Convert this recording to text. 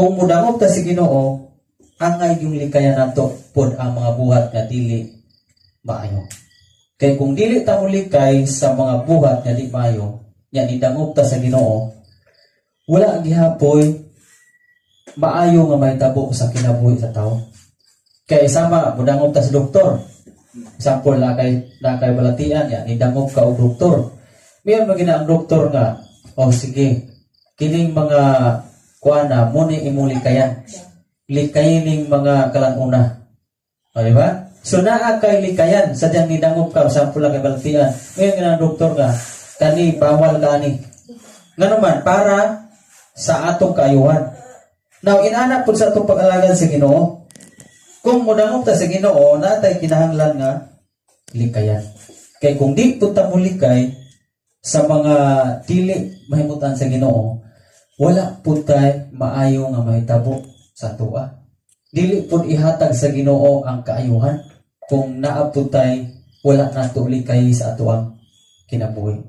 Kung mudangop ta sa Ginoo, angay yung likayan nato pod ang mga buhat nga dili maayo. Kay kung dili ta molikay sa mga buhat nga di maayo, nya nidangop ta sa Ginoo, wala gihapoy maayo nga mahitabo sa kinabuhi sa tao. Kay sama mudangop ta sa doktor. Example, na kay balatian ya, nidangop ka og doktor. Mayon magina ang doktor nga, "Oh sige, kining mga kuana mo ni imong likayan. Likayin ning mga kalanuna." O, di ba? So naa kay likayan sadyang nidangop ka, sample lang kay balatian. Ngayon nga ang doktor nga, "Kani bawal kani." Ngano man, para sa atong kaayuhan. Now, inana pud sa atong pag-alagad sa Ginoo. Kung mudangop ta sa Ginoo, natay kinahanglan nga likayan. Kay kung di pud ta molikay sa mga dili mahimutan sa Ginoo, wala pud tay maayo nga mahitabo sa atoa. Dili pud ihatag sa Ginoo ang kaayuhan kung naa pud tay wala nato likay sa atoang kinabuhi.